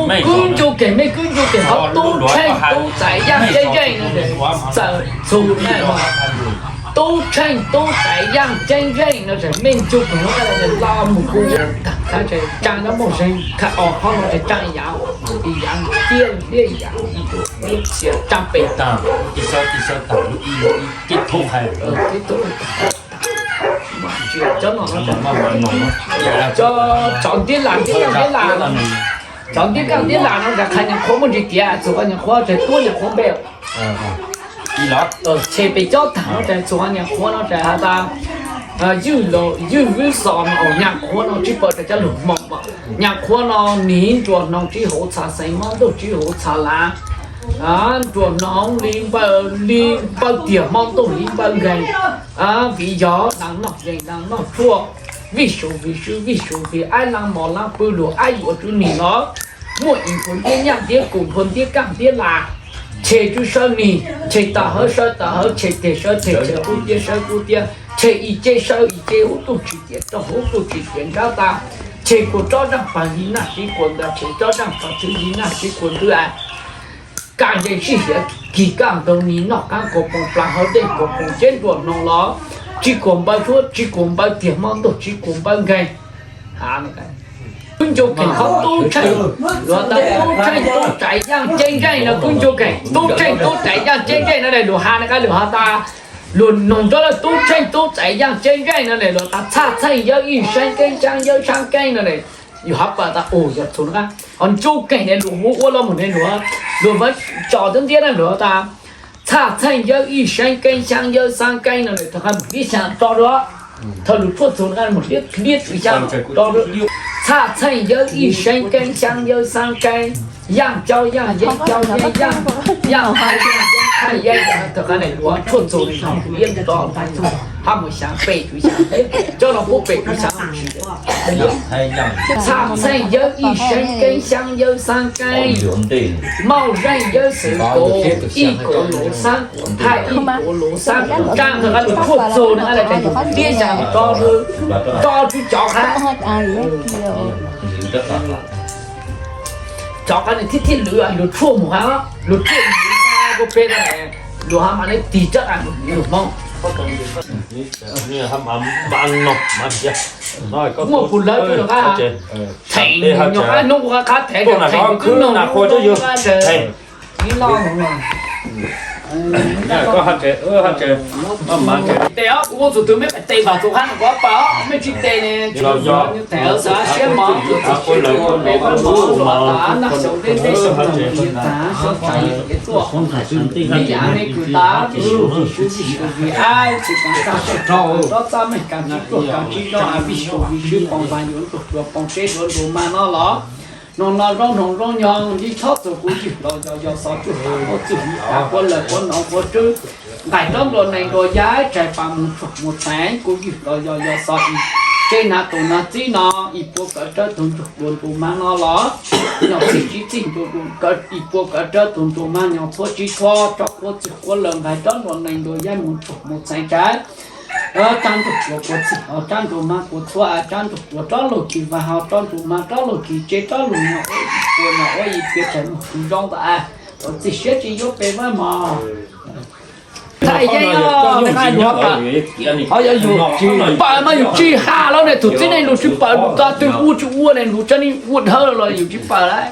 Tub kwv ncu keeg, mej kwv ncu keeg, ho tub tsheej tub txais yaaj ceeb zeej no ces txawm txug na, tub tsheej tub txais yaaj ceeb zeej no ces mej ncu keeg lub qab le laj mus kuv tag txhab ces tsaa nyob moog zeeg kha o qhov no ces tsaa yaav, i yaav tiab liab yaav, tsaa pem cov no, cov ntiab las ntiab las ntiab las, cov ntiab kaj ntiab las no ces qha nyam qhuav muaj ntsis tiav, txug qhov nyam qhuav ces tuab nyam qhuav npe. Tshem pem cob tag no ces txug qhov nyam qhuav no ces has tas ywj laus ywj vwb xos no, nyam qhuav no tsi paub tas cov lug moog mas nyam qhuav no nig nruas hnoos tsi huv txha xeev, mob ntuj tsi huv txha lav, nruas hnoos li npaw, li npaw tiag, mob ntuj li npaw nkeeg. Vim yog laag noj yees laag noj tshuaj, vij sub vij sub vij sub vij aib laag mos laag pw lug aib yuav tswv nig los muaj ib nphua ntiab nyaj ntiab kub, nphua ntiab kaj ntiab las, tshem tswv sawv nig, tshem tawm hawv sawv tawm hawv, tshem teg sawv teg, tshem kub tiab sawv kub tiab, tshem ib ce sawv ib ce, ub tuj tsi tiav rog ub tuj tsi tiav nrab tas, tshem kuas tsob zaaj paag li naj tsi kuas ntag, tshem tsob zaaj paag txwv li naj tsi kuas ntwg. Kaj nceeg sib hiav kig kaj ntug nig noj qaab kuas poom plas hawv dej kuas poom ceb nruas hnoos los tsi kuas npaw tshuab, tsi kuas npaw tiag mob ntuj, tsi kuas npaw nkeeg. Tub ncu keeg qhov tub tsheej, luag tas tub tsheej tub txais yaaj ceeb zeej no, tub ncu keeg tub tsheej tub txais yaaj ceeb zeej no ne, luag has na, luag has tas, luag noog nrog lawm tub tsheej tub txais yaaj ceeb zeej no ne, luag tas txhaj txheej yawb ib saab keeb, saab yawb saab keeb no ne, yug has pam tas u yog txug na, ho ncu keeg ne luag hu ua los mus ne, luag, luag tso tub ntiab na, luag tas Txhaj txheej yawb ib seeb keeb xyaab yawb xaab keeb no nws tau qab mus liab xyaa tso dua. Thaum lug tshuaj txug no mus liab liab tswv xyaa tso dua. Txhaj txheej yawb ib seeb keeb xyaab yawb xaab keeb, yaaj caub yaaj yeeb caub yeeb yaaj, yaaj thaj yaaj yeeb thaj yeeb, thaum qab mus tshuaj txug no liab tso, hab mus xyaa pem tswv xyaa, coj los pub pem tswv xyaa. Txhaj txheej yawb ib seeb keeb xyaab yawb xaab keeb, mauj zeej yawb xwm kaum ib kaum lus xaab, hab ib kaum lus xaab, thaum qab lug tshuaj txug no liab xyaa tso, tso tswv cov qab. Cov qab nws thiaj thiaj lwv, lug tshuaj mus hab, lug tshuaj mus hab kuj peb lug hab mas neb tig rab qas lug Hmoob. Muaj kuv lawv rua qab, theem nyuam qab hnub kuv qab theem, theem kuv hnub qab, tes ob kuv txug twg meb tes vam txug qab no kuv pab, mej tsi tes ne, theem siab mov, noj xyoo deb deb xyoo tag xyoo tag tuaj, ib yam mej kws tas tib su tsis su vim ab tsis kav txaj, tsob txaj mej kav tsis tuaj kav tsis noj, vim su vim swb poo vas yuav ntuag dua poo seb dua ntuag mag no los. Noog no zoo noog zoo nyoog, ib txhob txug kuv ywg los yog yog xov tsuag tas quab txwg, tas quab lawg quab noov quab tswb, nqaij rab nplua nees nplua yaig, tsaig pas mus tsuag mus txheev, kuv ywg los yog yog xov ib, tseb nav tus nav txib no, ib puab kov rawb tug ntsuag dua ntuag mag no los, nyob txhij tsis txhij, ib puab kov rawb tug ntsuag mag nyob txhua tsis txhua, tsob quab txwg quab lawg nqaij rab nplua nees nplua yaig mus tsuag mus txheev tsaig. Tsab ntsuag dua puab txwg, tsab ntsuag mag puab txhua, tsab ntsuag dua rab lug kis vas, ho tsab ntsuag mag rab lug kis tseb, rab lug nyob ua ib puab nyob ua ib puab tsaig mus tsis zoo ntag. Puab txwg siab tsis yuav peb vaaj mog. Thaij yeeb os, ho yog yus tsis pawm mas yus tsis has los ne, tug txib neeg lug tsis pawm, lug tog twg ua tsis ua ne, lug tsa neeg ua dhawv los yus tsis pawm lawm.